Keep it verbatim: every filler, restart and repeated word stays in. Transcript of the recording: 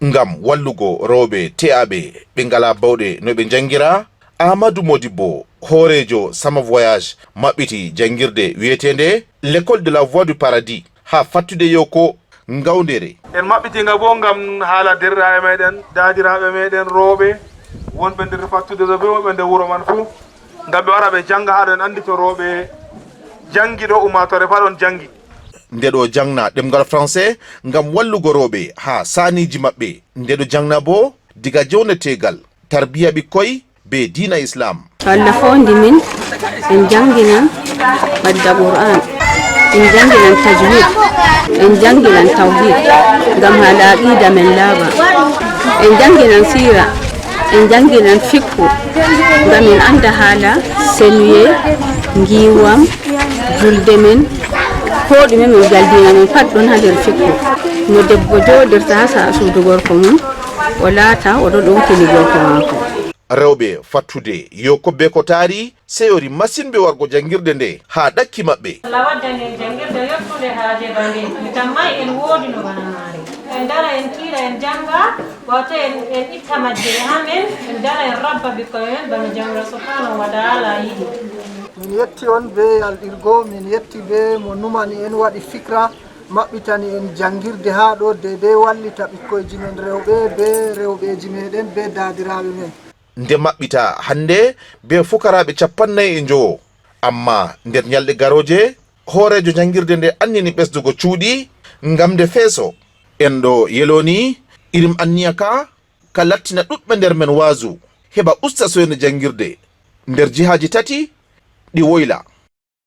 Ngam wallugo rewɓe te'aaɓe ɓe ngalaa bawɗe no ɓe njanngira, Aamadu Moodibbo, hooreejo Sama Voyage, maɓɓiti janngirde wiyeteende L'école de la Voie du Paradis haa fattude Yoko Ngawndere. En maɓɓiti nga boo ngam haala deerɗiraaɓe meeɗen, daadiraaɓe meeɗen rewɓe wonɓe nder fattude ɗo bee wonɓe nder wuro man fuu, ngam ɓe wara ɓe jannga haa ɗo. En anndi to rewɓe janngi ɗo, ummaatoore pat ɗon janngi. Nde ɗo jangna ɗemngal Français ngam wallugo rewɓe haa saaniiji maɓɓe. Nde ɗo jangna boo diga jowneteegal, tarbiya ɓikkoy bee diina Islaam. To Allah foondi min, en jannginan ɓadda Qur'aan, en jannginan tajwid, en jannginan tawhid, ngam haala aqiida men laaɓa. En jannginan siira, en jannginan fikku, ngam en annda haala senuye, ngiiwam, julde men, koo ɗume men ngal diina men pat ɗon haa nder fikku. No debbo jooɗirta haa sa-, suudu gorko mum, o laata o ɗon ɗowtini gorko maako. Rewɓe fattude Yoko bee Kotaari seyori masin bee wargo janngirde nde haa ɗakki maɓɓe. Allah waddani en janngirde yottunde haaje bane. Mi tammay en woodino bana maare. En dara, en tiiɗa, en jannga, waato en, en itta majje e amen, en dara, en rabba ɓikkoy men bana Jawmiraawo Subhaanahu wa Ta'aala yiɗi. Min yetti on bee alɗirgo, min yetti bee mo numani en, waɗi fikra, maɓɓitani en janngirde haa ɗo, deydey wallita ɓikkoyji men rewɓe bee rewɓeeji meeɗen bee daadiraaɓe men. Nde maɓɓita hannde bee fukaraaɓe cappannayi e njowo. Ammaa nder nyalɗe garooje, hooreejo janngirde nde annini ɓesdugo cuuɗi ngam nde feeso. En ɗo yeloni irin anniya ka, ka lattina ɗuɗɓe nder men waazu, heɓa usta sooyne janngirde nder jihaaji tati ɗi woyla.